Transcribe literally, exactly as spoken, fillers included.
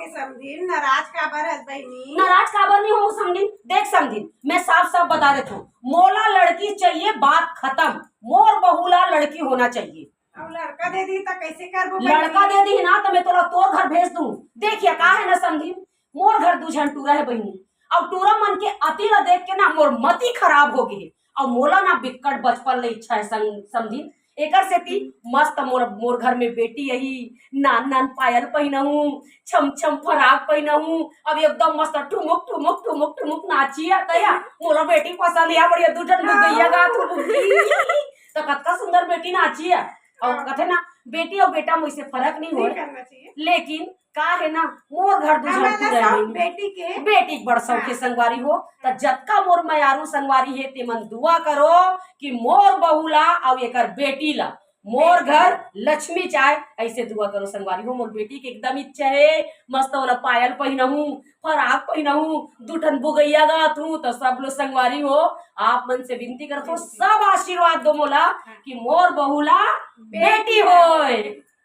समधिन, नाराज काबर हस बहिनी? नाराज काबर नहीं हो समधिन? देख समधिन, मैं साफ साफ बता देत हूँ, मोला लड़की चाहिए, बात खत्म। मोर बहू ला लड़की होना चाहिए। अब लड़का दे दी त कैसे करबो बहिनी? लड़का दे दी ना त मैं तोला तोर घर भेज दूँ। देखिए का है ना समधिन, मोर घर दू झन टूरा है बहिनी, अब टूरा मन के अति ला देख के ना मोर मति खराब हो गई है। अब मोला ना बिक्कट बचपन ले इच्छा है सम-, समधिन, एकर सेती मस्त मोर, मोर घर में बेटी अही, नान नान पायल पहिनहूँ, छम छम फराक पहिनहूँ, अब एकदम मस्त ठुमुक ठुमुक ठुमुक ठुमुक नाचिया तया। मोला बेटी पसंद है, बढ़िया दू झन लुगैया गा तू लुगई। त कतका सुंदर बेटी नाचिया। और हाँ। कथे ना, बेटी और बेटा में से फर्क नहीं नहीं होए, करना चाहिए। लेकिन का है ना, मोर घर दू झन टूरा है। बेटी के, बेटी के बड़ शौक है संगवारी हो। त जतका मोर मयारू संगवारी है, ते मन दुआ करो कि मोर बहू ला अउ एकर बेटी ला मोर घर लक्ष्मी चाय, ऐसे दुआ करो संगवारी हो। मोर बेटी के एकदम इच्छा है, मस्त वाला पायल पहिनहूँ, फराक पहिनहूँ, दू ठन बुगैया गात हूँ। त सब लोग संगवारी हो, आप मन से विनती करत हो, सब आशीर्वाद दो मोला कि मोर बहू ला बेटी होए।